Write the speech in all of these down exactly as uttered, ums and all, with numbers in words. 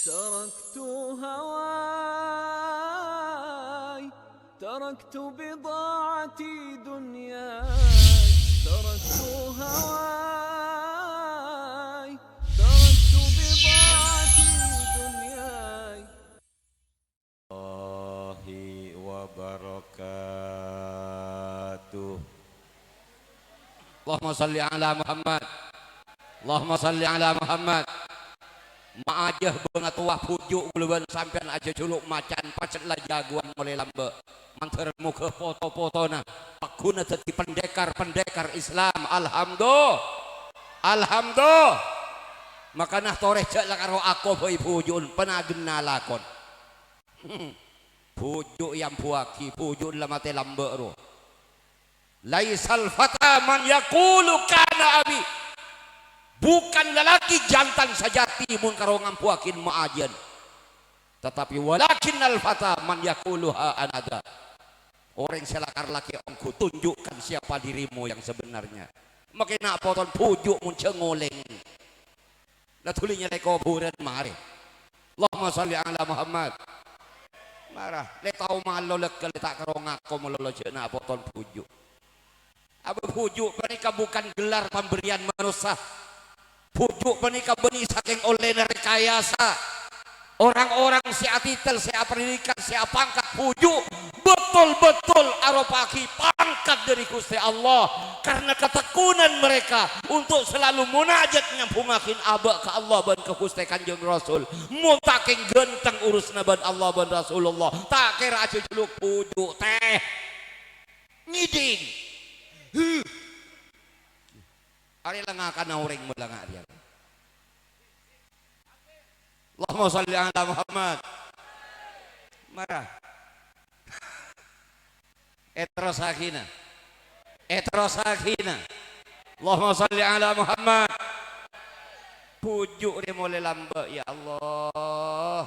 تركت هواي، تركت بضاعتي دنياي، تركت هواي، تركت بضاعتي دنياي. الله وبركاته. Allahumma shalli ala Muhammad. Allahumma shalli ala Muhammad. Ma'ajâ bângatowa bhuju' kaulâ bân sampèyan ajhâjhuluk macan pajhât la jhâghuwân molè lambâ'. Mandhâr moghâ poto-potona pagghuna dhâddhi pendekar-pendekar Islam. Alhamdu-, Alhamdu-, Makana torè jhâ' la karo akobâi bhuju'en, panagenna lakon. Bhuju' èambuwâghi, bhuju' la matè lambâ' rowa. "Laisal fata man yaqulu kana abi." Bukan lelaki jantan sejati mon karo ngambuwâghi ma'ajâna. Tetapi walakinnal fata man yaqulu ha ana dza. Orèng sè lakar lakè ongghu tunjukkan siapa dirimu yang sebenarnya. Makè na' poton bhuju' mon jhâ' ngolèng. La dhuli nyarè kobhurân marè. Allahumma shalli ala Muhammad. Mara, lè tao malo lèghâ lè ta' karo ngako malolo jhâ' na' poton bhuju'. Apa bhuju' panèka bukan gelar pamberian manossa. Bhuju' panèka bânnè sakèng ollèna rekayasa. Orang-orang sè atètel, sè apendidikan, sè apangkat bhuju' betul-betul aropa'aghi pangkat dhâri Ghustè Allah karena ketekunan mereka untuk selalu munajat nyambhungngaghin abâ' ka Allah bân ka Ghustè Kanjeng Rasul. Mon sakèng ghânteng urusanna bân Allah bân Rasulullah, ta' kèra ajhâjhuluk bhuju' tè. Ngèdhing. Huh. Arè la ngakana orèng mola nga' rèya. Allahumma shalli ala Muhammad. Mara. Èterrossaghina. Èterrossaghina. Allahumma shalli ala Muhammad. Bhuju' rè molè lambâ', ya Allah.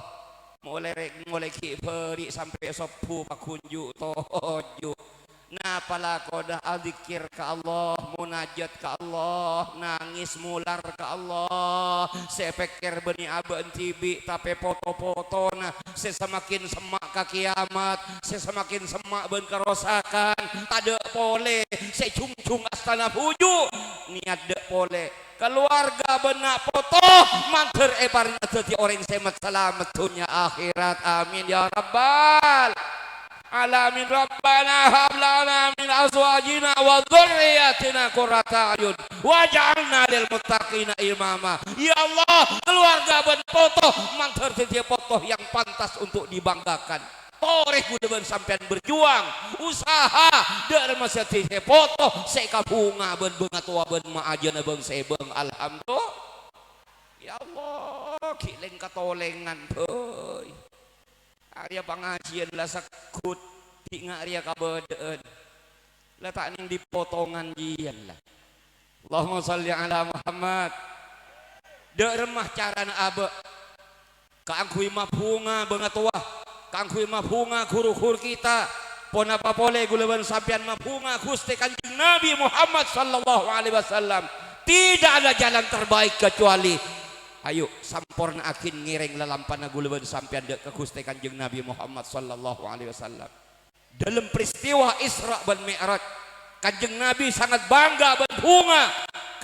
Molè rè-, molè ghi' bâri' sampè' sobbhu paghunju' toju'. Napa lakona? Adzikkèr ka Allah, munajat ka Allah, nangès molar ka Allah. Sè èpèkkèr bânnè abâ'na dhibi', tapè poto-potona sè samakin semma' ka kiyamat, sè samakin semma' bân karosakan. Tadâ' polè sè jhung-jhung astana bhuju'. Niyat dâ' polè. Kaluwarga bân na' poto mandhâr èparèngana dhâddhi orèng sè met-salamet dhunnya akhèrat. Amin ya rabbal alamin. Rabbana hab lana min azwajina wa dzurriyyatina qurrata a'yun waj'alna lil muttaqina imama. Ya Allah, kaluwarga bân poto mandhâr dhâddhiyâ poto yang pantas untuk dibanggakan. Torè kaulâ bân sampèyan berjuang, usaha, dâ' remma sè dhâddhiyâ poto sè èkabhunga bân bângatowa bân ma'ajâna bâng-sèbâng. Alhamdulillah. Ya Allah, ghi' lèng-katolèngan, bhâi. Arèya pangajiyân la segghut, ghi' nga' rèya kabâdâ'ân. La ta' nèng dipotongan jiyâ la. Allahumma shalli ala Muhammad. Dâ' remma carana abâ'. Kaangghuy mabhunga bângatowa, kaangghuy mabhunga ghuru-ghuru kita. Ponapa polè kaulâ bân sampèyan mabhunga Ghustè Kanjeng Nabi Muhammad sallallahu alaihi wasallam. Tidak ada jalan terbaik kecuali, ayo, sampornaaghin ngèrèng lalampana kaulâ bân sampèyan dâ' ka Ghustè Kanjeng Nabi Muhammad sallallahu alaihi wasallam. Dalam peristiwa Isra' bân Mi'raj, Kanjeng Nabi sangat bangga bân bhunga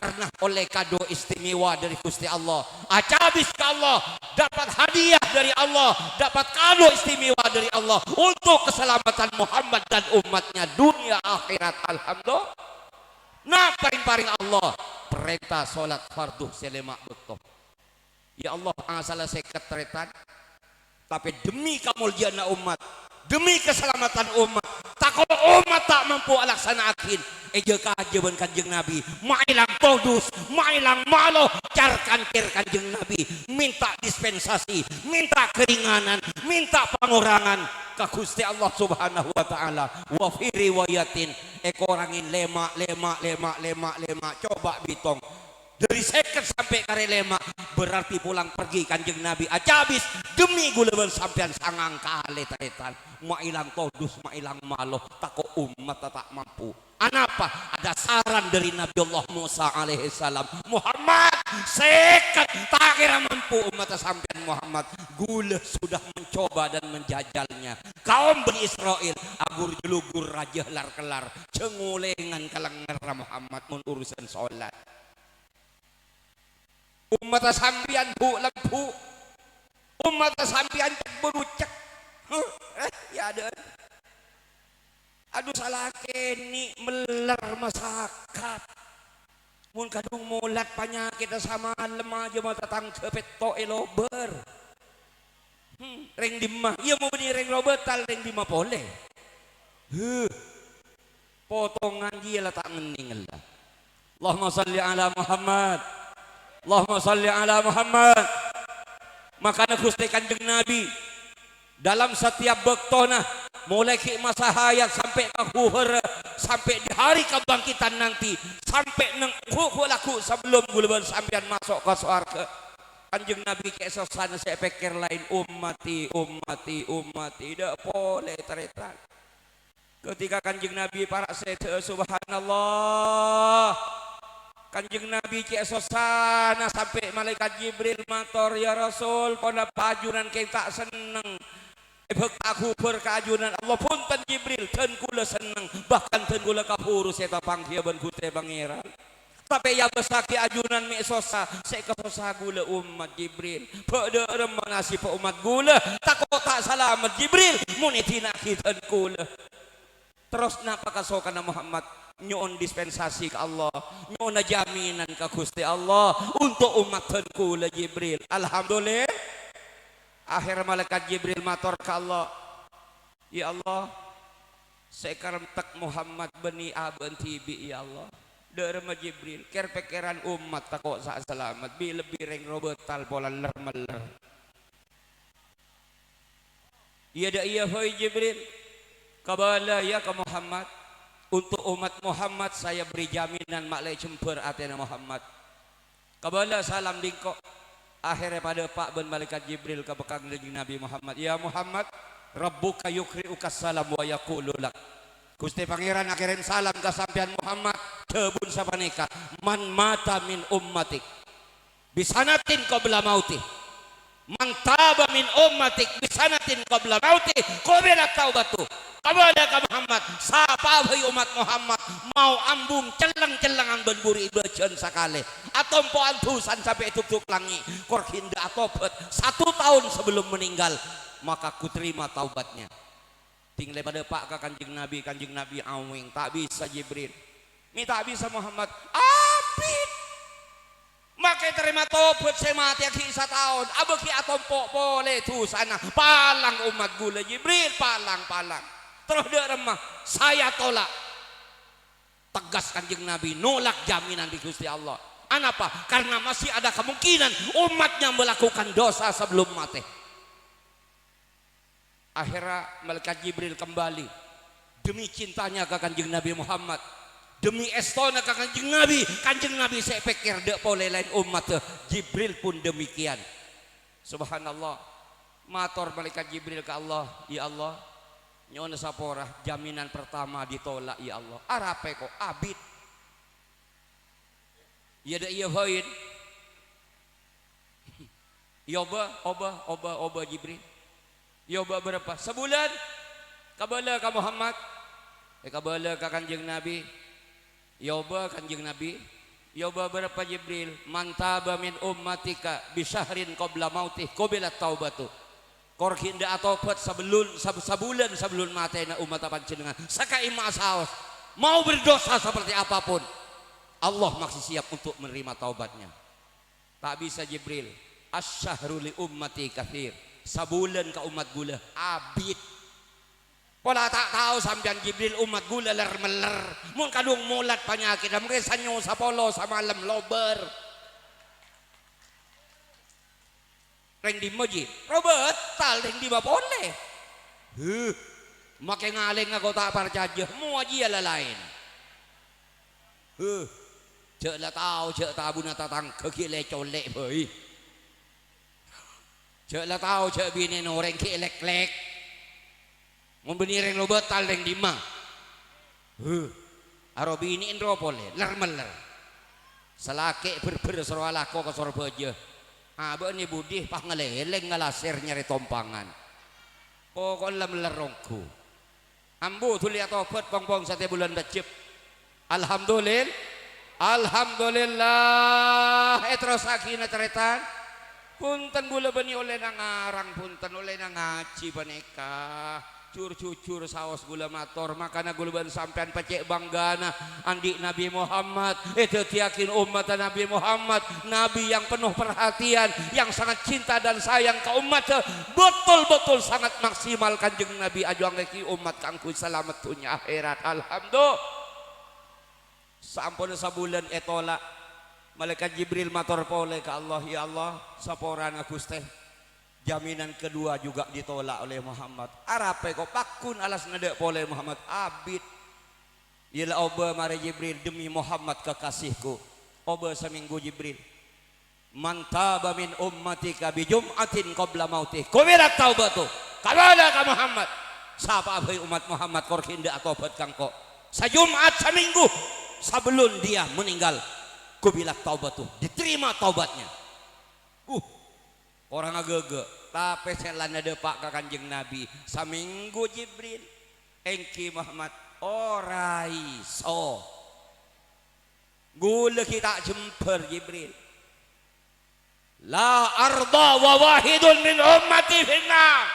karena ollè kado istimewa dhâri Ghustè Allah. Acabis ka Allah, dapat hadiah dari Allah, dapat kado istimewa dari Allah untuk keselamatan Muhammad dan umatnya dunia akhirat. Alhamdulillah. Napa rèng-parèng Allah? Parènta sholat fardhu sè lèma' bâkto. Ya Allah, asalla sèket tarètan. Tapè demi kamoljâ'ânna ommat, demi kasalameddhân ommat, tako' ommat ta' mampu alaksana'aghin, èjâ-kajâ bân Kanjeng Nabi, maèlang todus, maèlang malo, car-kancèr Kanjeng Nabi, mènta dispensasi, mènta karinganan, mènta pangorangan ka Ghustè Allah Subhanahu wa Ta'ala. Wa fi riwayatin, èkorangè lèma', lèma', lèma', lèma', lèma'. Coba bitong. Dhâri sèket sampè' karè lèma', berarti pulang pergi Kanjeng Nabi acabis demi kaulâ bân sampèyan sangang kalè tarètan. Maèlang todus, maèlang malo, tako' ommat ta' mampu. Anapa? Ada saran dari Nabiullah Musa alaihissalam, "Muhammad, sèket, ta' kèra mampu ommatta sampèyan, Muhammad. Ghulâ sudah mencoba dan menjajalnya. Kaum Bani Israil aghur-jhâlughur rajâ lar-kellar. Jhâ' ngolèngan ka lèngerra, Muhammad, mon urusan sholat." Ommatta sampèyan bu'-lembu'. Ommatta sampèyan cè' buru cè'. Huh, eh, ya adâ'. Adu, sala kènè' mèller masakat. Mon kadhung molat panyakèdhâ samalem ajâ ma' tatangghâ pètto' è lobâr. Hmm, rèng dimma? Iyâ, mon bânnè rèng Robatal, rèng dimma polè? Huh. Potongan jiyâ la ta' ngennèng ella. Allahumma shalli ala Muhammad. Allahumma shalli ala Muhammad. Makana Ghustè Kanjeng Nabi dalam setiap bâktona, molaè ghi' masa hayat sampè' ka kubur, sampè' di hari kebangkitan nanti, sampè' neng ghu-, ghu-, lagghu' sabellum ghulâ bân sampèyan maso' ka sowarghâ. Kanjeng Nabi cè' sossana sè èpèkkèr laèn, "Ummati, ummati, ummati." Dâ' polè tarètan. Ketika Kanjeng Nabi para' sèdhâ'â, subhanallah. Kanjeng Nabi cè' sossana sampè' Malaèkat Jibril mator, "Ya Rasul, ponapa ajunan kèng ta' senneng èbhâkta kubur ka ajunan?" "Allah, bhunten Jibril, dân kaulâ senneng, bahkan dân kaulâ kabhuru sè ètapanggiyâ bân Ghustè Pangèran. Tapè èabâssaghi ajunan mè' sossa, sè èkasossa kaulâ ommat Jibril. Bâ' dâ' remma nasibbhâ ommat kaulâ, tako' ta' salamet Jibril, mon èdina'aghi dân kaulâ." Terros napa kasokanna Muhammad? Nyo'on dispensasi ka Allah, nyo'ona jaminan ka Ghustè Allah onto' ommat dân kaulâ Jibril. Alhamdulillah. Akhèr Malaèkat Jibril mator ka Allah, "Ya Allah, sè èkaremtek Muhammad bânnè abâ'na dhibi', ya Allah. Dâ' remma Jibril, kèr-pèkkèran ommat tako' sa-, salamet, bi-, lebbi rèng Robatal pola ler-mèller." "Iyâ, dâ' iyâ, hoy Jibril. Kabâlâ, ya, ka Muhammad. Onto' ommat Muhammad, saya beri jaminan ma' la èjembhâr atèna Muhammad." "Kabâlâ salam bi' engko'." Akhèrra èpadâpa' bân Malaèkat Jibril ka bâkkangnga Kanjeng Nabi Muhammad, "Ya Muhammad, Rabbuka yuqri'ukas salam wa yaqulu lak." Ghustè Pangèran akèrèm salam ka sampèyan Muhammad, dhâbuna sapanèka, "Man mata min ummatik bisanatin qabla mautih, man taba min ummatik bisanatin qabla mautih, qabilat taubatuh." Kabâlâ ka Muhammad, sapa bhâi ommat Muhammad mau ambung celleng-cellengan bân buri' bâjâna sakalè, atompo'an dhusana sampè' èdhukdhuk langngè', kor ghi' endâ' atobhât satu taon sebelum meninggal, maka kuterima taubatnya. Ding la èpadâpa' ka Kanjeng Nabi, Kanjeng Nabi awèng, "Ta' bisa, Jibril." "Mè' ta' bisa, Muhammad?" "Abit! Makè tarèma tobhât sè matèya ghi' sataon, abâ' ghi' atompo' polè dhusana, palang ommat kaulâ, Jibril, palang, palang." "Terros dâ' remma?" "Saya tolak." Tegas Kanjeng Nabi nolak jaminan dâri Ghustè Allah. Anapa? Karena masih ada kemungkinan umatnya melakukan dosa sebelum mati. Akhèrra Malaèkat Jibril kembali demi cintanya ka Kanjeng Nabi Muhammad, demi èstona ka Kanjeng Nabi. Kanjeng Nabi sè èpèkkèr dâ' polè laèn ommatta. Jibril pun demikian. Subhanallah. Mator Malaèkat Jibril ka Allah, "Ya Allah, nyo'ona sapora, jaminan pertama ditolak, ya Allah." "Arapa engko'?" "Abit." "Iyâ, dâ' iyâ, bhâi." Èobâ, obâ, obâ, obâ Jibril. Èobâ bârâmpa? Sabulân. Kabâlâ ka Muhammad. Èkabâlâ ka Kanjeng Nabi. Èobâ Kanjeng Nabi. Èobâ bârâmpa Jibril? "Man taba min ummatika bi syahrin qabla mautih, qabilat taubatuh." Kor ghi' endâ' atobhât sabellun-, sab-, sabulân sabellun matèna ommatta panjhennengngan. Sakaè' ma' saos, mau berdosa seperti apapun, Allah masih siap untuk menerima taubatnya. "Ta' bisa, Jibril. Asy-syahru li ummati katsir." Sabulân ka ommat kaulâ abit. Pola ta' tao sampèyan, Jibril, ommat kaulâ lèr-mellèr. Mon kadhung molat panyakèdhâ, mangkè sanyo sapolo samalem lobâr. Rèng dimma, Ji? Robatal, rèng dimma polè? Huh, makè ngalènga ko' ta' parcajâ, mowa jiyâ la laèn. Huh, jhâ' la tao, jhâ' tabuna tatangghâ ghi' lè-colè' bhâi. Jhâ' la tao, jhâ' binèna orèng ghi' lèk-lèk. Mon bânnè rèng Robatal, rèng dimma? Huh. Aro binè' ènro polè, ler-meller. Salakè' bher-bher soro alako ka Sorbhâjâ. Abâ'na è budi pas ngalèlèng ngalasèr nyarè tompangan. Poko'na la meller ongghu. Ambu dhuli atobhât pong-pong satèya bulân Rejjeb. Alhamdulil-, Alhamdulillah, èterrossaghina tarètan. Bhunten, ghulâ bânnè ollèna ngarang, bhunten, ollèna ngajhi panèka. Jur-jujur saos ghulâ mator, mangkana ghulâ bân sampèyan pècè' bânggâna andi' Nabi Muhammad, èdhâddhiyâghi ommatta Nabi Muhammad, Nabi yang penuh perhatian, yang sangat cinta dan sayang ka ommatta, betul-betul sangat maksimal Kanjeng Nabi ajuwângngaghi ommat kaangghuy salamet dhunnya akhèrat. Alhamdulillah. Saamponna sabulân ètola', Malaèkat Jibril mator polè ka Allah, "Ya Allah, saporana, Ghustè. Jaminan kedua juga ditolak oleh Muhammad. Arapa kok pagghun alasna dâ' polè Muhammad? Abit. Iyâ la obâ marè Jibril, demi Muhammad kekasihku. Obâ samènggu, Jibril. Man taba min ummatika bi jum'atin qabla mautih, qubilat taubatuh. Kabâlâ ka Muhammad. Sapa'a bhâi ommat Muhammad kor ghi' endâ' atobhât ka engko'. Sajum'at samènggu sabellun dia meninggal, qubilat taubatuh, diterima taubatnya." Uh, korang aghâghâ, tapè sè la nadhâpa' ka Kanjeng Nabi, samènggu Jibril. Èngghi Muhammad, ora iso. Ghulâ ghi' ta' jembhâr, Jibril. La arda wa wahidun min ummati finnar.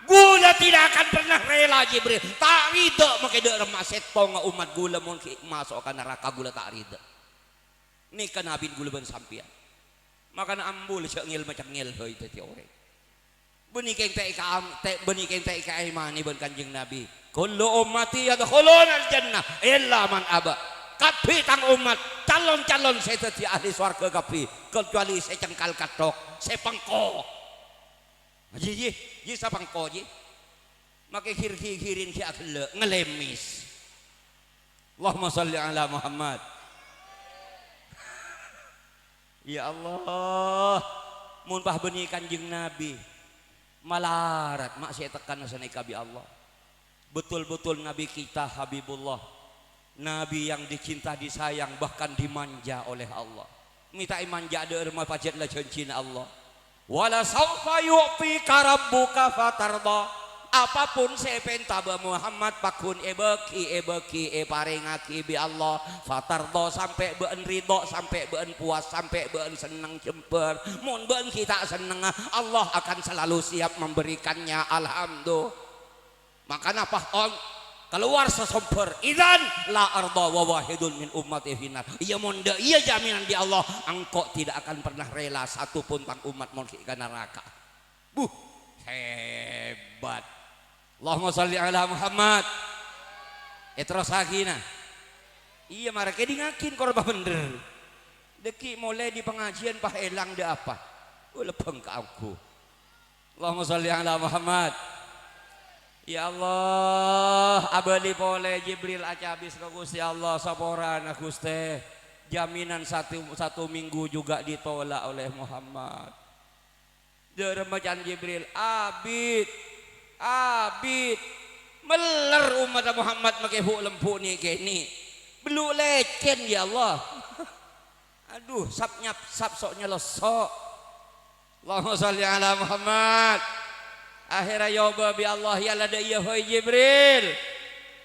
Ghulâ tidak akan pernah rela, Jibril. Ta' ridha makè dâ' remma sèttonga ommat ghulâ mon ghi' maso'a ka naraka, ghulâ ta' ridha. Nèka nabina ghulâ bân sampèyan. Mangkana ambu la jhâ' ngèl-macengngèl bhâi dhâddhi orèng. Bânnè kèng ta' èka-, ta-, bânnè kèng ta' èkaèmanè bân Kanjeng Nabi. "Kullu ummati yadkhulunal jannah illa man aba." Kabbhi tang ommat, calon-calon sè dhâddhi ahli sowarghâ kabbhi, kecuali sè cengkal ketthok, sè pengko. Ji, ji, ji, sè pengko, ji. Makè gir-, ghi-, ghiring ghi' aghellâ', ngalèmès. Allahumma shalli ala Muhammad. Ya Allah, mon pas bânnè Kanjeng Nabi, malarat ma' sè ètekkana sanèka bi' Allah. Betul-betul Nabi kita Habibullah, Nabi yang dicinta, disayang, bahkan dimanja oleh Allah. Mè' ta' èmanja dâ' remma pajhât la jhânjhina Allah. "Wala saufa yu'tika rabbuka fatarda." Apapun sè èpènta bâ' Muhammad, pagghun èbâghi, èbâghi, èparèngaghi bi' Allah. Fatarda, sampè' bâ'ân ridha, sampè' bâ'ân puas, sampè' bâ'ân senneng jembhâr. Mon bâ'ân ghi' ta' sennengnga, Allah akan selalu siap memberikannya. Alhamdulillah. Mangkana pas on-, kalowar sasombhâr, "Idzan la arda wa wahidun min ummati finnar." Iyâ, mon dâ' iyâ jaminan bi' Allah, engko' tidak akan pernah rela satu pun tang ommat mon ghi' ka naraka. Buh, hebat. Allahumma shalli ala Muhammad. Èterrossaghina. Iyâ, mara kèdingngaghi kor bhâbhender. Dâgghi' molaè dâri pangajiân pas èlang dâ' apa. Oh, lebbhâng kaangghuy. Allahumma shalli ala Muhammad. Ya Allah, abâli polè Jibril acabis ka Ghustè Allah, saporana, Ghustè. Jaminan satu, satu minggu juga ditolak oleh Muhammad. Dâ' remma can Jibril, "Abit, abit. Meller ommatta Muhammad makè bu'-lembu' nè'-kènè'. Bellu' lècèn, ya Allah." Adhu, sap-nyap, sap so' nyalosso'. Allahumma shalli ala Muhammad. Akhèrra èobâ bi' Allah, "Iyâ la dâ' iyâ bhâi Jibril.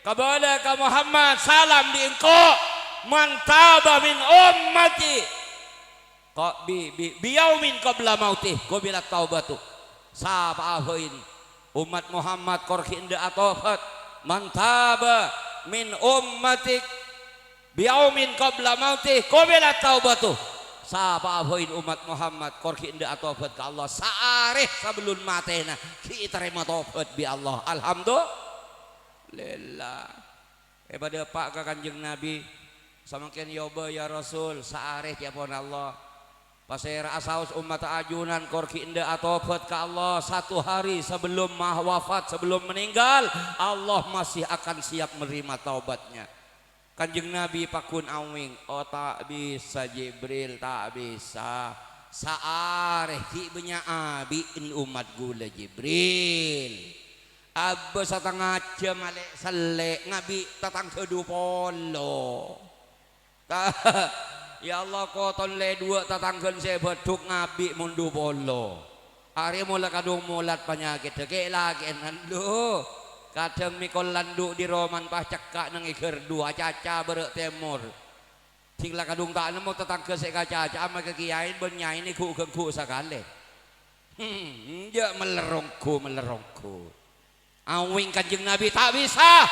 Kabâlâ ka Muhammad, salam dâri engko'. Man taba min ummati." Ko-, bi-, bi-, biyaumin qabla mautih, qubilat taubatuh. Sapa'a bhâi ommat Muhammad kor ghi' endâ' atobhât. Man taba min ummatik biyaumin qabla mautih, qubilat taubatuh. Sapa'a bhâi ommat Muhammad kor ghi' endâ' atobhât ka Allah saarè sabellun matèna, ghi' ètarèma tobhât bi' Allah. Alhamdulillah. Èpadâpa' ka Kanjeng Nabi, "Samangkèn èobâ, ya Rasul, saarè, ca'èpon Allah. Pasèra'a saos ommatta ajunan kor ghi' endâ' atobhât ka Allah satu hari sebelum ma-, wafat, sebelum meninggal, Allah masih akan siap menerima taubatnya." Kanjeng Nabi pagghun awèng, "Oh, ta' bisa, Jibril, ta' bisa. Saarè ghi' bânnya' abi'na ommat ghulâ, Jibril." Abâ' satengnga jhâm alè'-sellè' ngabi' tatangghâ du polo. Ta-, ya Allah, koton lè duwâ' tatangghân sè bâdhuk ngabi' mon du polo. Arè mola kadhung molat panyakèddhâ kè'-lakè'an, lho. Kadhâng mèkol landhu' di roman pas cekka' neng è ghârdhu, acaca bârâ' tèmor. Sèng la kadhung ta' nemmo tatangghâ sè kacaca'a makè kèyaèn bân nyaèn èghu'-ghânggu' sakalè. Hmm, enjâ' meller ongghu, meller ongghu. Awèng Kanjeng Nabi ta' bisa.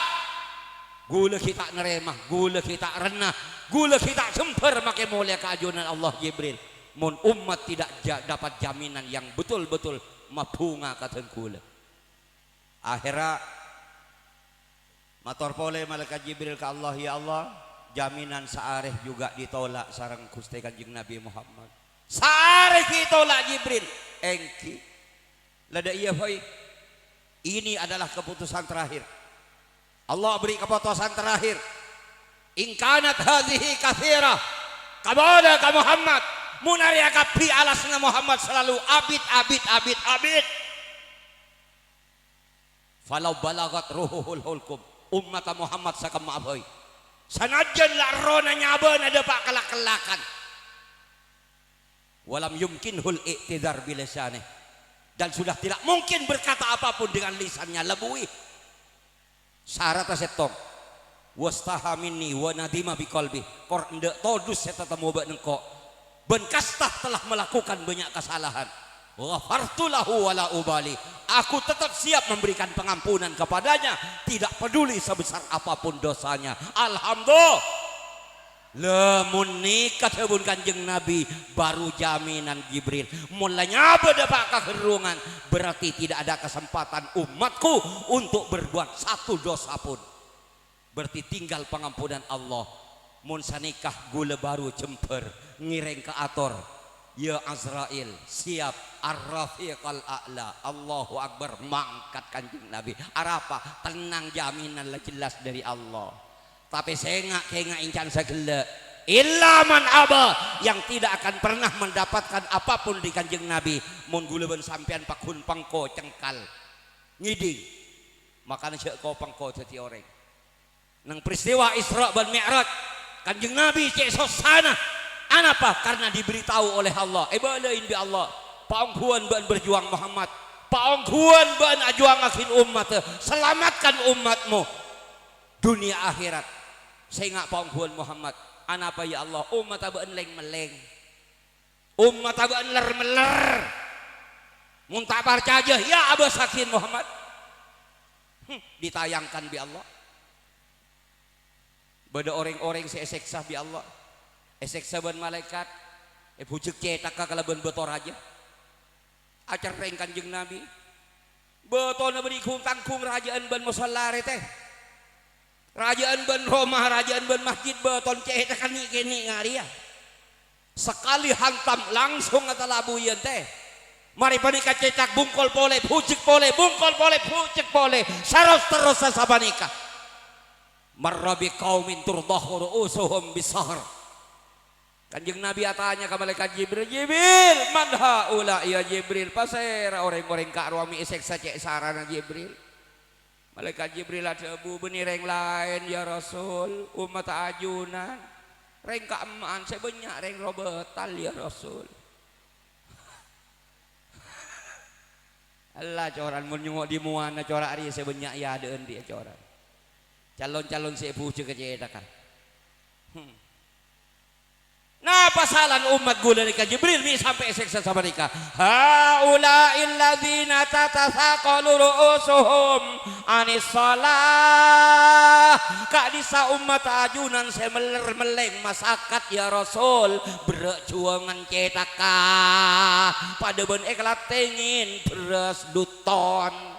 Ghulâ ghi' ta' narèma, ghulâ ghi' ta' renna, ghulâ ghi' ta' jembhâr makè molèya ka ajunan Allah Jibril. Mon ommat tidak ja-, dapat jaminan yang betul-betul mabhunga ka dhân ghulâ. Akhèrra mator polè Malaikat Jibril ka Allah, "Ya Allah, jaminan saarè juga ditolak sareng Ghustè Kanjeng Nabi Muhammad." Saarè ghi' tolak Jibril. Èngghi. La dâ' iyâ, bhâi. Ini adalah keputusan terakhir. Allah beri keputusan terakhir. "In kanat hadhihi katsirah, kabâlâ ka Muhammad, mon arèya kabbhi alasanna Muhammad salalu abit, abit, abit, abit. Falau balaghat ruhuhul hulqum, ommatta Muhammad sakemma'a bhâi. Sanajjân la errohna nyabâna dâpa' ka lak-kellakan." Walam yumkinhul i'tidzar bilisanih. Dan sudah tidak mungkin berkata apapun dengan lisannya, la buwi. Saratta sèttong. "Wastaha minni wa nadima biqalbi." Kor endâ' todus sè tatemmo bân engko'. Bân kasta telah melakukan banyak kesalahan. "Ghafartu lahu wa la ubali." Aku tetap siap memberikan pengampunan kepadanya, tidak peduli sebesar apapun dosanya. Alhamdulillah. Lamon nèka dhâbuna Kanjeng Nabi, baru jaminan Jibril. Mon la nyabâ dâpa' ka ghârrungan, berarti tidak ada kesempatan umatku untuk berbuat satu dosa pun. Berarti tinggal pengampunan Allah. Mon sanèka ghulâ baru jembhâr, ngèrèng kaator. "Ya Azrail, siap, Ar-Rafiqal A'la." Allahu Akbar, mangkat Kanjeng Nabi. Arapa? Tenang, jaminan la jelas dâri Allah. Tapè sènga' kènga' èncana saghellâ'. "Illa man aba," yang tidak akan pernah mendapatkan apapun dâri Kanjeng Nabi. Mon ghulâ bân sampèyan pagghun pengko cengkal ngèdhing, makana jhâ' ko-pengko dhâddhi orèng. Neng peristiwa Isra bân Mi'raj, Kanjeng Nabi cè' sossana. Anapa? Karena diberitahu oleh Allah. Èbâlâi bi' Allah. Paongghuwân bâ'na berjuang, Muhammad. Paongghuwân bâ'na ajuwangngaghin ommatta. Selamatkan umatmu. Dunia akhirat. Sènga' paongghuwân, Muhammad. Anapa, ya Allah? Ommatta bâ'na lèng-mellèng. Ommatta bâ'na ler-meller. Mon ta' parcajâ, ya abâsaghin, Muhammad. Hmm, ditayangkan bi' Allah. Bâdâ orèng-orèng sè èsèksa bi' Allah, èsèksa bân malaèkat, èbhujek cèthagghâ kalabân bâto rajâ. Acerrèng Kanjeng Nabi. Bâtona bânnè ghung-tangghung rajâ'ân bân mosolla arètè. Rajâ'ân bân roma, rajâ'ân bân masjid, bâtona cèthagghâ nè'-kènè' ngarèya. Sakali hantam, langsung atalabuwi èntè. Marè panèka cèthak bungkol polè, bhujek polè, bungkol polè, bhujek polè. Saros-terrossa sapanèka. Marra bi qaumin turdhahu ru'usuhum bis-sahr. Kanjeng Nabi atanya ka Malaikat Jibril, "Jibril, man haula ya Jibril? Pasèra orèng-orèng ka'rowa mè' èsèksa cè' sarana Jibril?" Malaikat Jibril adhâbu, "Bânnè rèng laèn, ya Rasul, ommatta ajunan. Rèng ka'emma'an sè bânnya' rèng robâtal, ya Rasul." Ella coran, mon nyongngo' dimmowana cora' rèya sè bânnya' è adâ'ân rèya coran. Calon-calon sè èbhujek cèthagghâ. Hmm. Napa salana ommat ghulâ nèka Jibril mè' sampè' èsèksa sapanèka? "Haula'il ladzina tatasaqalu ru'usuhum anis shalah." Ka'dissa' ommat ajunan sè meller-mellèng masakat, ya Rasul, berrâ' juwângan cèthagghâ. Padâ bân èkalattèngè bherrâs dutton.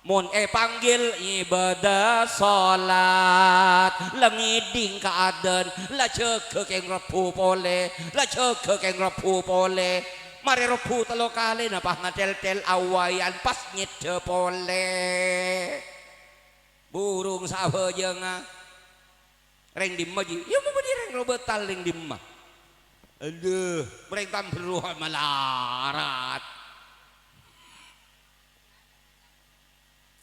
Mon èpanggil ibadah salat, la ngèdhing ka adzan, la jâgâ kèng rebbhu polè, la jâgâ kèng rebbhu polè. Marè rebbhu tello kalè napa ngatèltèl awwâyan pas nyèddhâ polè. Burung sabhâjângnga. Rèng dimma, jhi? Iyâ, mon bânnè rèng robâtal rèng dimma. Adhu, rèng tambherro malarat.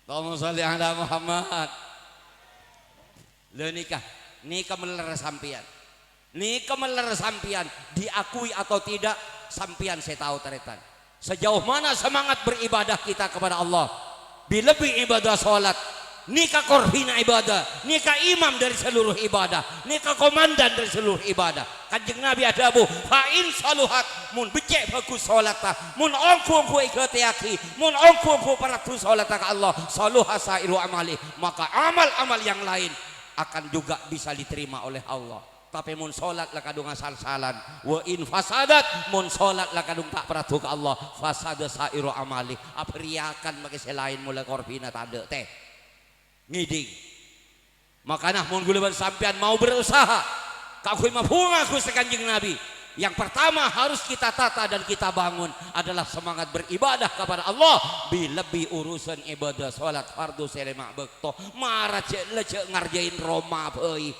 Allahumma shalli ala Muhammad. Lha nèka, nèka mèller sampèyan. Nèka mèller sampèyan, diakui atau tidak, sampèyan sè tao, tarètan. Sejauh mana semangat beribadah kita kepada Allah? Bi-, lebbi ibadah salat. Nèka korphina ibadah, nèka imam dari seluruh ibadah, nèka komandan dari seluruh ibadah. Kanjeng Nabi adhâbu, "Fa in saluhat," mon beccè' bhâghus salatta, mon ongghu-ongghu èghâtèyaghi, mon ongghu-ongghu parlo salatta ka Allah, "saluha sa'iru amali," maka amal-amal yang lain akan juga bisa diterima oleh Allah. Tapè mon salat la kadhung asal-salan, "wa in fasadat," mon salat la kadhung ta' parlo ka Allah, "fasada sa'iru amali," abhâriyakan makè sè laèn mola korphina tadâ', tè. Ngèdhing. Makana mon ghulâ bân sampèyan mau berusaha kaangghuy mabhunga Ghustè Kanjeng Nabi, yang pertama harus kita tata dan kita bangun adalah semangat beribadah kepada Allah, bi-, lebbi urusan ibadah salat fardu sè lèma' bâkto. Mara jhâ', la jhâ' ngarjâin roma bhâi.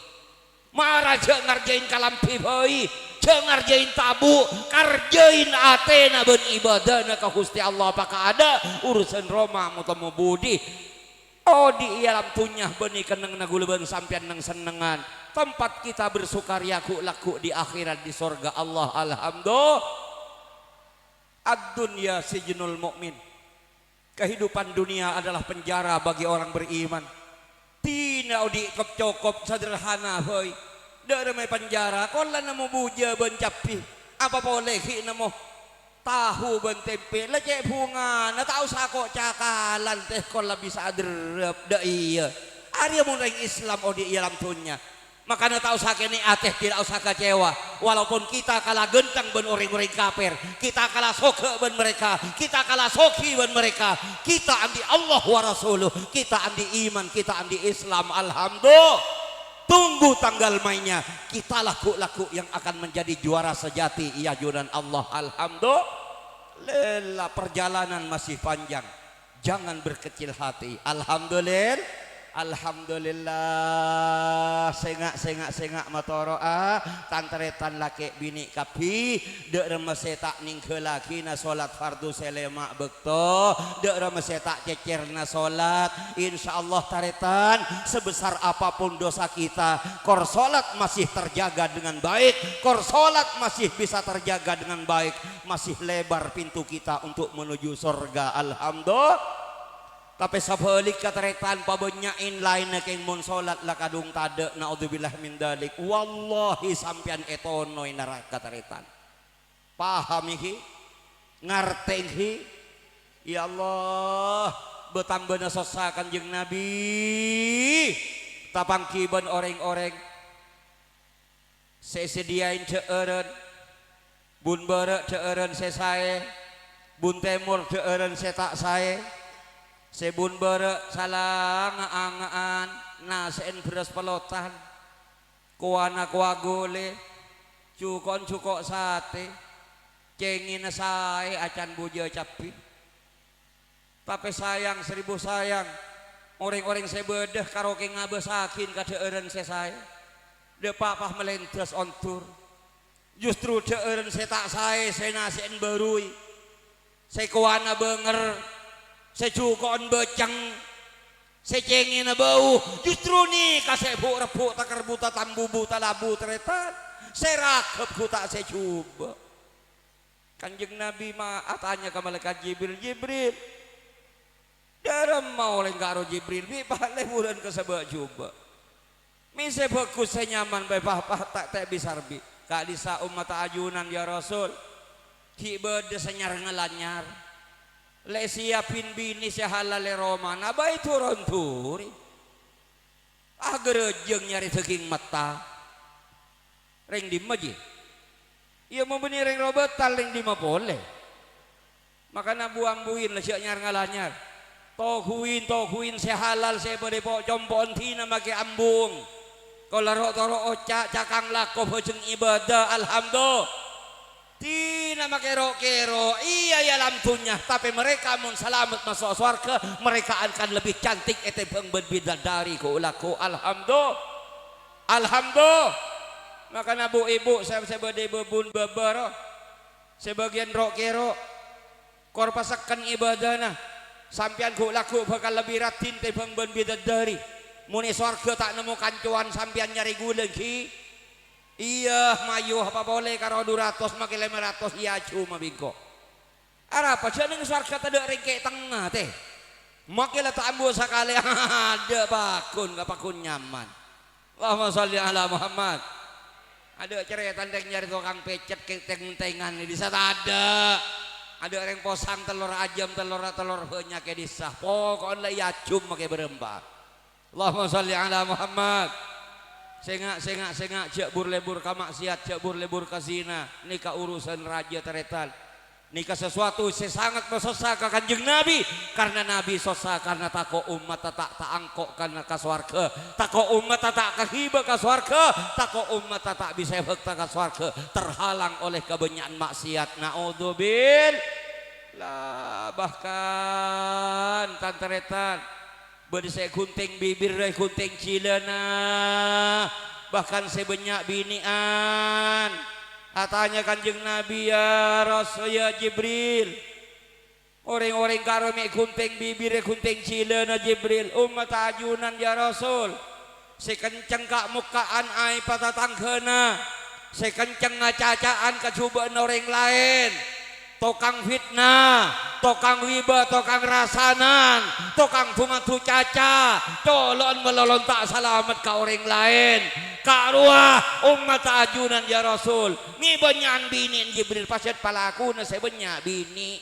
Mara jhâ' ngarjâin kalambhi bhâi, jhâ' ngarjâin tabu', karjâin atèna bân ibadana ka Ghustè Allah, pakadâ' urusan roma motommo budi. Odi' è alam dhunnya bânnè kennengnganna ghulâ bân sampèyan neng-sennengngan. Tempat kita bersukaria ghu'-lagghu' di akhirat, di sorga Allah. Alhamdulillah. Ad-dunya sijnul mu'min. Kehidupan dunia adalah penjara bagi orang beriman. Dinah odi' kop-cokop sederhana bhâi. Dâ'remma è penjara, kolla nemmo bujâ bân cabbhi. Apa polè ghi' nemmo tahu bân tèmpè, la cè' bhungana, ta' osa ko'-cakalan, tè, kolla bisa aderrep. Dâ' iyâ. Arèya mon rèng Islam odi' è alam dhunnya. Makana ta' osa kènè' atè, tidak usah kecewa. Walaupun kita kalah ganteng bân rèng-orèng kafir, kita kalah soghâ bân mereka, kita kalah soghi bân mereka, kita andi' Allah wa rasuluh, kita andi' iman, kita andi' Islam. Alhamdulillah. Tunggu tanggal mainnya. Kitalah ghu'-lagghu' yang akan menjadi juara sejati, è ajunan Allah. Alhamdulillah. Perjalanan masih panjang. Jangan berkecil hati. Alhamdulil-, alhamdulillah. Sènga', sènga', sènga' matoro'a. Tan-tarètan lakè' binè' kabbhi. Dâ'remma sè ta' nèngghâlaghina salat fardu sè lèma' bâkto. Dâ'remma sè ta' cècèrna salat. Insyaallah, tarètan, sebesar apapun dosa kita, kor salat masih terjaga dengan baik, kor salat masih bisa terjaga dengan baik, masih lebar pintu kita untuk menuju sorga. Alhamdulillah. Tapè sabhâligghâ, tarètan, pabânnya'è laènna kèng mon salat la kadhung tadâ', naudzubillah min dzalik. Wallahi, sampèyan ètonoè naraka, tarètan. Paham, ghi? Ngartè, ghi? Ya Allah, bâtambâna sossa Kanjeng Nabi, tapangghi bân orèng-orèng sè sèdhiyâin dhâ'ârân, bun bârâ' dhâ'ârân sè saè, bun tèmor dhâ'ârân sè ta' saè, sè bun bârâ' sala nga'-anga'an nasè'èn bherrâs pellotan, kowana kowa ghulè, juko'en juko' satè, cèngèna saè acan bujâ cabbhi. Tapè sayang, seribu sayang, orèng-orèng sè bâdâ karo kèng ngabâsaghin ka dhâ'ârân sè saè. Dâpa' pas malèndas ondur. Justru dhâ'ârân sè ta' saè sè nasè'èn bâruy, sè kowana bânger, sè juko'en bâceng, sè cèngèna bâu, justru nèka sè bu'-rebbhu' takerbuta tambubu talabu tarètan, sè raghep ghuta' sè jhubâ'. Kanjeng Nabi ma-, atanya ka Malaikat Jibril, "Jibril, dâremma orèng karo Jibril bi' palèbhuran ka sabâ' jhubâ'? Mè' sè bhâghus sè nyaman bhâi, pa-, pa-, ta', ta' bisa rabi. Ka'dissa' ommatta ajunan, ya Rasul. Ghi' bâdâ sè nyar-ngalanyar. Lè' siyabbhin binè sè halal è romana, bhâi toron dhuri." Aghârâjâng nyarè dhâghing metta. Rèng dimma, jhi? Iyâ, mon bânnè rèng Robatal, rèng dimma polè? Makana bu-ambuin la jhâ' nyar-ngalanyar. Toguin-toguin sè halal sè bâdâ po'-compo'en, dina makè ambung. Kola ro'-toro' oca', cakang lako, bhâjeng ibâdâ, alhamdulillah. Dina makè ro'-kèro', iyâ, è alam dhunnya, tapè mereka mon salamet maso' sowarghâ, mereka akan lebih cantik ètèmbhâng bân bidadari ghu'-lagghu'. Alhamdu-, alhamdu-, Makana bu-ibu sè, sè bâdâ è bâbun bâbâ ro, sè bâgiyân ro'-kèro', kor pasekken ibâdâna. Sampèyan ghu'-lagghu' bhâkal lebbi raddhin tèmbhâng bân bidadari. Mon è sowarghâ ta' nemmo kancowan sampèyan nyarè ghulâ, ghi? Iyâ, mayu apa polè karo du ratos, makè lèma ratos èajhumma bi' engko'. Arapa jhâ' neng sowarghâ tadâ' rèng kè' tengnga, tè? Makè la ta' ambu sakalè, adâ' paggun ka paggun nyaman. Allahumma shalli ala Muhammad. Adâ' carètana rèng nyarè tokang pècèt kè teng-tengngan è dissa' tadâ'. Adâ' rèng posang tellor ajâm, tellor, tellor bânnya' è dissa'. Poko'en la èajhum makè bârâmpa. Allahumma shalli ala Muhammad. Sènga', sènga', sènga', jhâ' bur-lebur ka maksiat, jhâ' bur-lebur ka zina. Nèka urusan rajâ tarètan. Nèka sesuatu sè sanget masossa ka Kanjeng Nabi, karna Nabi sossa karna tako' ommatta ta', ta' angko' ka, ka sowarghâ, tako' ommatta ta' kaghibâ ka sowarghâ, tako' ommatta ta' bisa èbhâkta ka sowarghâ, terhalang oleh kabânnya'an maksiat. Naudzubillah. Bahkan, tan-tarètan, bâdâ sè èghunting bibirra, èghunting jhilâna, bahkan sè bânnya' binè'an. Atanya Kanjeng Nabi, "Ya Rasul, ya Jibril, orèng-orèng karo mè' èghunting bibirra, èghunting jhilâna, Jibril, ommatta ajunan, ya Rasul, sè kencèng ka'-mokka'an aèbhâ tatangghâna, sè kencèng acaca'an kajhubâ'ânna orèng laèn." Tokang fitnah, tokang ghibâ, tokang rasanan, tokang du-madu caca, colo'an malolo ta' salamet ka orèng laèn. Karowa ommatta ajunan, ya Rasul, mè' bânnya'an binè', Jibril, pasèt palakona sè bânnya' binè'.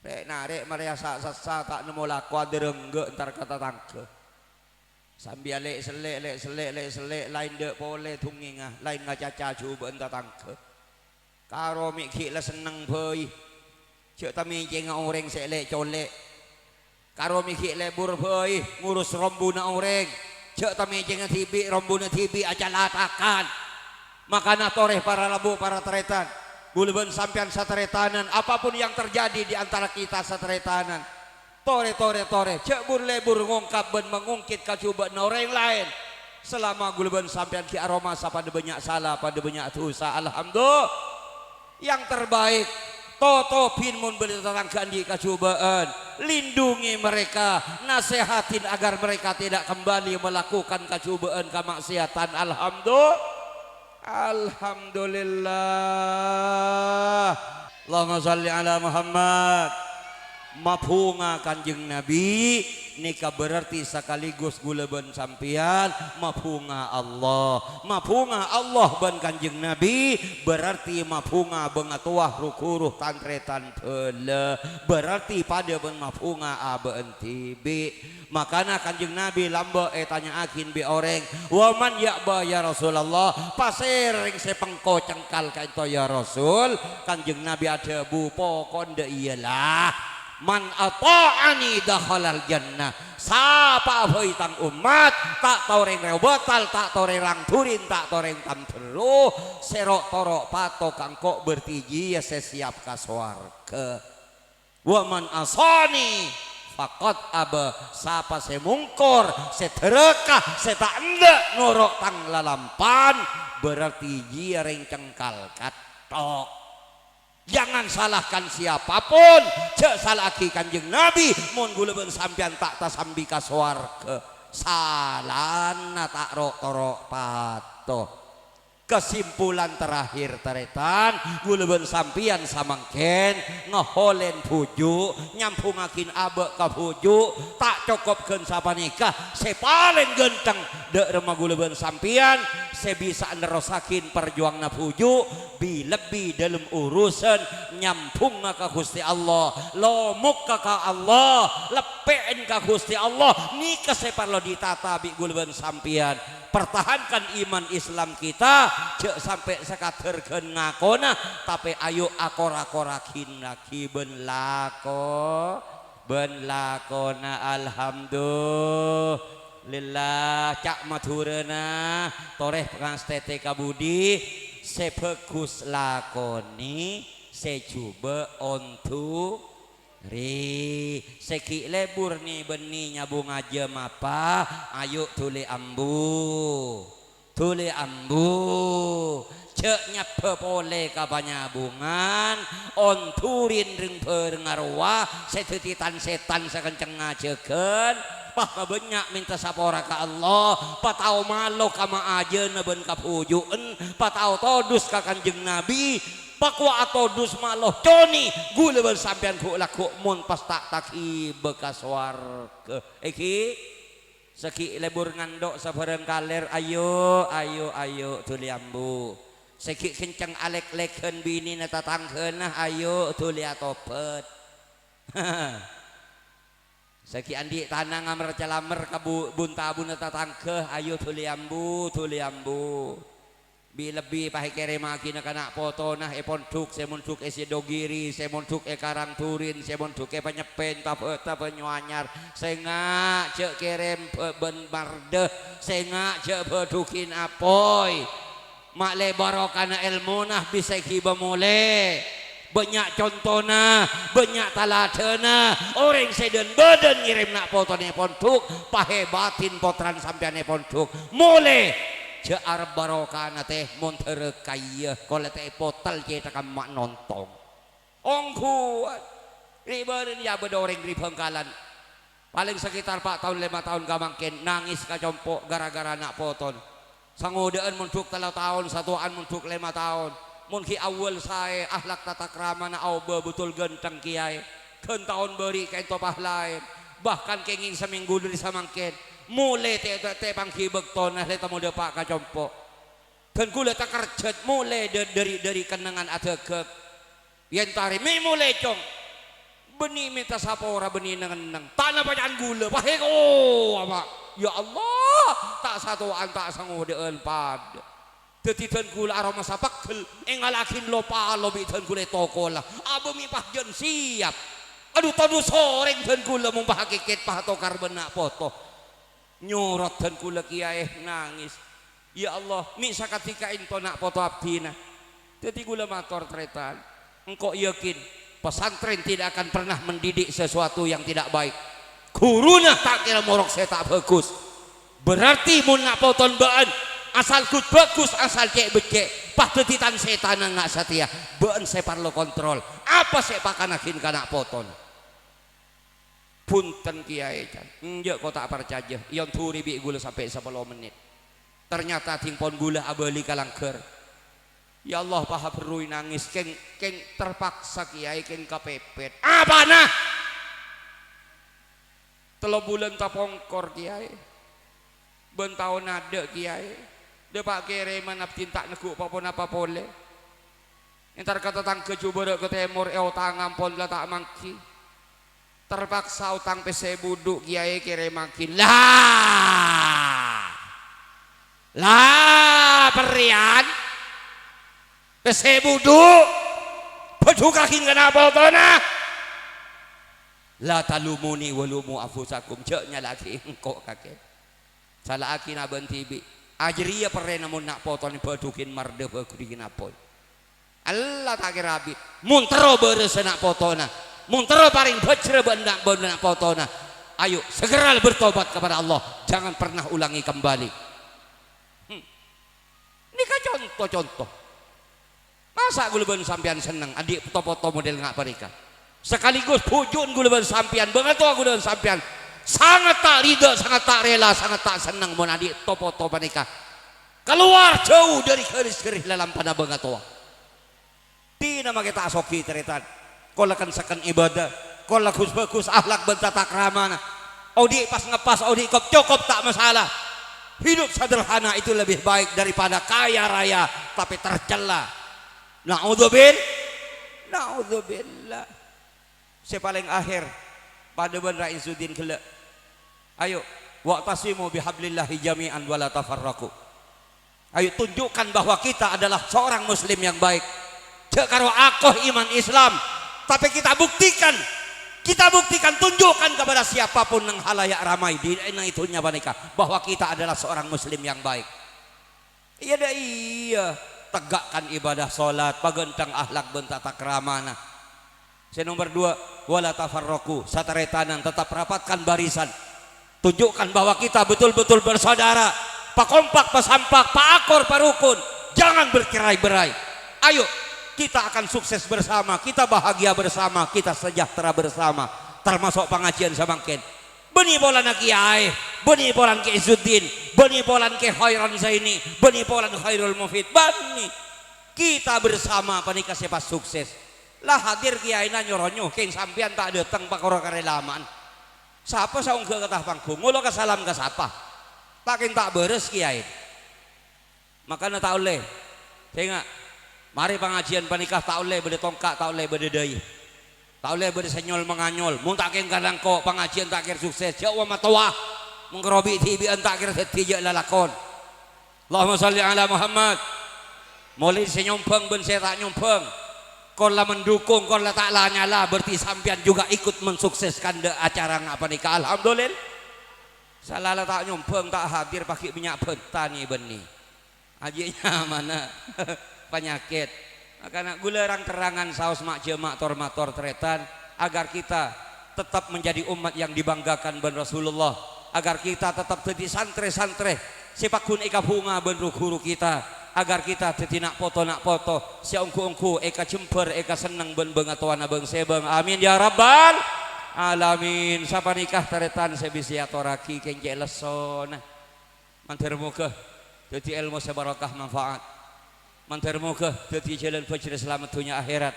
Rè'-narè' marèya sa-, sassa ta' nemmo lako adârângghâ entar ka tatangghâ. Sambi alè'-sellè', lè'-sellè', lè'-sellè', laèn dâ' polè dungngèngnga, laèn ngacaca jhubâ'ân tatangghâ. Karo mè' ghi' la senneng bhâi. Jhâ' tamècèngnga orèng sè lè'-colè'. Karo mè' ghi' lebur bhâi ngurus rombuna orèng. Jhâ' tamècèngnga dhibi' rombuna dhibi' acalatakan. Makana torè para rabu, para tarètan. Ghulâ bân sampèyan satarètanan, apapun yang terjadi di antara kita satarètanan. Torè, torè, torè. Jhâ' bur-lebur ngongkap bân mangongkèt kajhubâ'ânna orèng laèn. Salama ghulâ bân sampèyan ghi' aromasa padâ bânnya' sala, padâ bânnya' dhusa. Alhamdulillah. Yang terbaik, totobhi mon bâdâ tatangghâ andi' kajhubâ'ân. Lindungi mereka, nasehatin agar mereka tidak kembali melakukan kajhubâ'ân kamaksiatan. Alhamdulillah. Alhamdulillah. Allahumma shalli ala Muhammad. Mabhunga Kanjeng Nabi, nèka berarti sakaligus ghulâ bân sampèyan mabhunga Allah. Mabhunga Allah bân Kanjeng Nabi berarti mabhunga bângatowa, ru-ghuru, tan-tarètan bhâlâ. Berarti padâ bân mabhunga abâ'na dhibi'. Makana Kanjeng Nabi lambâ' ètanya'aghi bi' orèng, "Wa man ya'ba ya Rasulullah? Pasèra orèng sè pengko cengkal ka'dinto ya Rasul?" Kanjeng Nabi adhâbu, "Pokok dâ' iyâ la, man ata'ani dakhalal jannah." Sapa'a bhâi tang ommat, ta' tao orèng rèya batal, ta' tao orèng rang-durin, ta' tao orèng tamberro, sè ro'-toro' pato ka engko' berarti jiyâ sè siap ka sowarghâ. "Wa man asani faqad aba." Sapa sè mongkor, sè dhârâka, sè ta' endâ' noro' tang lalampan, berarti jiyâ rèng cengkal katthok. Jangan salahkan siapapun, jhâ' sala'aghi Kanjeng Nabi, mon ghulâ bân sampèyan ta' tasambi ka sowarghâ. Salana ta' ro'-toro' pato. Kesimpulan terakhir, tarètan, ghulâ bân sampèyan samangkèn ngaholèn bhuju', nyambhungngaghin abâ' ka bhuju', ta' cokop ghân sapanèka, sè palèng ghântheng dâ' remma ghulâ bân sampèyan sè bisa nerrossaghin parjuwanganna bhuju', bi-, lebbi dâlem urusan nyambhungnga ka Ghustè Allah, lomokka ka Allah, leppè'è ka Ghustè Allah, nèka sè parlo ditata bi' ghulâ bân sampèyan. Pertahankan iman Islam kita, jhâ' sampè' sakadâr ghân ngakona, tapè ayo akor-akorraghin laghi bân lako-, bân lakona. Alhamdulillah, ca' Madhurâna, torè pangastètè ka budi, sè bhâghus lakonè, sè jhubâ' ondu- Rè, sè ghi' lebur nè-bânnè nyabung ajâm apa, ayo dhuli ambu. Dhuli ambu. Jhâ' nyabbhâ polè ka panyabungan, ondurin rèng-bhârèngnga rowa sè dhâddhi tan-sètan sè kencengnga jhâghân, pas pabânnya' mènta sapora ka Allah, patao malo ka maajâna bân kabhuju'en, patao todus ka Kanjeng Nabi, pakowa atodus malo conè ghulâ bân sampèyan ghu'-lagghu' mon pas ta' taghibâ ka sowarghâ. Èngghi? Saghi' lebur nganḍo' sabhârâng kalèr, ayo, ayo, ayo, dhuli ambu. Saghi' kenceng alèk-lèghân binèna tatangghâna, ayo, dhuli atobhât. Saghi' anḍi' tana ngamer-calamer ka bu-, bun-tabuna tatangghâ, ayo, dhuli ambu, dhuli ambu. Bi-lebbi pas èkèrèmmaghina ka na' potona è pondhuk, sè mondhuk è Sidogiri, sè mondhuk è Karangdurin, sè mondhuk è Panyeppen, Tabata, Banyuanyar. Sènga' jhâ' kèrèm bâ-, bân mardhâ, sènga' jhâ' bâḍhughin apoy. Ma'lè barokana èlmona bisa èghibâ molè. Bânnya' contona, bânnya' taladhâna. Orèng sè dhân-bâdhân ngèrèm na' potona è pondhuk, pahèbatin pottrana sampèyan è pondhuk. Molè! Jhâ' arep barokana, tè, mon ḍârâ kaiyâ, kolè tè potel cèṭagghâ ma' nontong. Ongghuwân. Ri-bâri' rèya bâḍâ orèng ri Bhângkalan. Palèng sakitar pa' taon lèma taon ka mangkèn, nangès ka compo' ghârâ-ghârâ na' potona. Sangodâ'ân mondhuk tello taon, satowa'an mondhuk lèma taon. Mon ghi' awwâl saè, akhlak tatakramana aobâ bhâtol ghântheng kèyaè. Ghân taon bâri' kaènto pas laèn. Bahkan kèngèng samènggu ḍâri samangkèn. Molè tè-, tè-, tè-, pangghi bâktona lè tamo ḍâpa' ka compo'. Dhân ghulâ takerjhât molè ḍâ-, ḍâri, ḍâri kennengngan adhâghâng. Yèn tarè, "Mè' molè, Cong." Bânnè mènta sapora, bânnè neng-enneng. Ta' napa ca'an ghulâ, pahèk, oh, apa? Ya Allah, ta' satowa'an, ta' sangodâ'ân paḍâ. Dhâddhi dhân ghulâ aromasa pegghel, èngala'aghin lo-palo bi' dhân ghulâ ètokola. Abâ mè' pas jân siap. Adhu, todus orèng dhân ghulâ mon pas akèkèt pas atokar bân na' poto. Nyorot dhân ghulâ kèyaè nangès. "Ya Allah, mè' sakadhi kaènto na' poto abdhina." Dhâddhi ghulâ mator, "Tarètan, engko' yakin pesantren tidak akan pernah mendidik sesuatu yang tidak baik. Ghuruna ta' kèra morok sè ta' bhâghus. Berarti mon na' poton bâ'ân asal ghut-bhâghus, asal cè'-beccè', pas dhâddhi tan-sètanna nga' satèya. Bâ'ân sè parlo kontrol. Apa sè èpakannaghin ka na' poton?" "Bhunten, Kèyaè," can. "Enjâ' ko' ta' parcajâ. Èyondhuri bi' ghulâ sampè' sapolo mennit. Ternyata dhing pon ghulâ abâli ka langghâr." "Ya Allah," pas aberruy nangès, "kèng, kèng terpaksa, Kèyaè, kèng kapèpèt." "Apana?" "Tello bulân tapongkor, Kèyaè. Bân taon aḍâ', Kèyaè. Ḍâpa' kèrèman abdhina ta' neggu' pa-ponapa polè. Entar ka tatangghâ jhubârâ' ka tèmor èotang ampon la ta' mangghi. Terpaksa otang pèssè budhu, Kèyaè, kèrèmaghin." "La! La, perrèyan? Pèssè budhu? Bhâdhukaghin ka na' potona? La talumuni wa lumu anfusakum, jhâ' nyala'aghi engko' kakè. Sala'aghi na' bâ'ân dhibi'. Ajârèya perrèna mon na' potona bhâdhughin mardhâ, bhâdhughin apoy. Allah ta' kèra abit. Mon terro bârâsa na' potona, mon terro parèng bhâjrâ bân na', bân na' potona, ayo segera bertobat kepada Allah, jangan pernah ulangi kembali." Hmm. Nèka conto-conto. Masa' ghulâ bân sampèyan senneng anḍi' poto-poto model nga' panèka? Sekaligus bhuju'en ghulâ bân sampèyan, bângatowa ghulâ bân sampèyan, sangat ta' ridha, sangat ta' rela, sangat ta' senneng mon anḍi' poto-poto panèka kalowar jhâu ḍâri ghâris-ghâris lalampanna bângatowa. Dhina makè ta' soghi, tarètan. Kola ken-sekken ibadah, kola ghus-bhâghus akhlak bân tatakramana. Oḍi' pas-ngepas, oḍi' kop-cokop, ta' masalah. Hidup sederhana itu lebih baik daripada kaya raya tapi tercela. Na'udzubil-, na'udzubillah. Sè palèng akhèr, paḍâ bân Ra Izzuddin ghellâ'. Ayo, "Wa'tasimu bihablillahi jami'an wa la tafarraqu." Ayo tunjukkan bahwa kita adalah seorang muslim yang baik. Jhâ' karo akoh iman Islam, tapè kita buktikan, kita buktikan, tunjukkan kepada siapapun neng halayak ramai di, neng dhunnya panèka bahwa kita adalah seorang muslim yang baik. Iyâ ḍâ iyâ, tegakkan ibadah sholat, paghântheng akhlak bân tatakramana. Sè nomer dua, "Wa la tafarraqu," sataretanan, tetap rapatkan barisan. Tunjukkan bahwa kita betul-betul bersaudara, pakompak, pasampak, paakor, parukun. Jangan bercerai-berai. Ayo, kita akan sukses bersama, kita bahagia bersama, kita sejahtera bersama. Termasuk pangajiân samangkèn. Bânnè polana kiyaè, bânnè polana Kè Izzuddin, bânnè polana Kè Khairan Zaini, bânnè polana Khairul Mufid, bânnè. Kita bersama panèka sè pas sukses. La hadir kiyaèna nyo-ronyo, kèng sampèyan ta' dâteng pakara karè lama'an. Sapa sè ongghâ ka attas panggung? Ngolo ka salam ka sapa? Ta' kèng ta' bârâs kiyaè. Makana ta' ollè. Sènga', marè pangajiân panèka ta' ollè bâdâ tongka', ta' ollè bâdâ dâi. Ta' ollè bâdâ sè nyol-manganyol. Mon ta' kèng kalangko', pangajiân ta' kèra sukses. Jhâ' wa matowa. Mèngkèro bi'-dhibi'ân ta' kèra dhâddhi jhâ' lalakon. Allahumma shalli ala Muhammad. Molaè sè nyombhâng bân sè ta' nyombhâng. Kon la mendukung, kon la ta' la nyala, berarti sampèyan juga ikut mensukseskan dâ-, acara nga' panèka. Alhamdulillah. Sala la ta' nyombhâng, ta' hadir, pagghi' bânnya' bhânta nè bânnè. Ajiyâ nyamana panyakèt. Makana ghulâ rang-terrangan saos ma' jhâ' ma' tor-mator tarètan, agar kita tetap menjadi umat yang dibanggakan bân Rasulullah, agar kita tetap dhâddhi santrè-santrè sè pagghun èkabhunga bân ru-ghuru kita, agar kita dhâddhi na' poto-na' poto sè ongghu-ongghu èkajembhâr, èkasenneng bân bângatowana bângsèbâng. Amin ya rabbal alamin. Sapanèka tarètan sè bisa èatorraghi kèng cè' lessona. Mandhâr moghâ dhâddhi èlmo sè barokah manfaat. Mandhâr moghâ dhâddhi jhâlân bhâjhrâ salamet dhunnya akhèrat.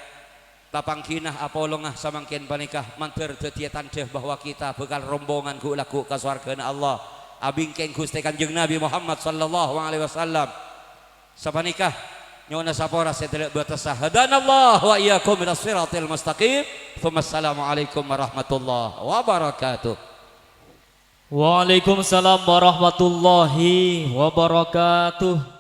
Tapangghina apolonga samangkèn panèka mandhâr dhâddhiyâ tandhâ bahwa kita bhâkal rombongan ghu'-lagghu' ka sowarghâna Allah, abingkèng Ghustè Kanjeng Nabi Muhammad sallallahu alaihi wasallam. Sapanèka nyo'ona sapora sè tadâ' bâtessa. Hadanallahu wa iyyakum ila shiratil mustaqim. Tsumma assalamualaikum warahmatullahi wabarakatuh. Waalaikumsalam warahmatullahi wabarakatuh.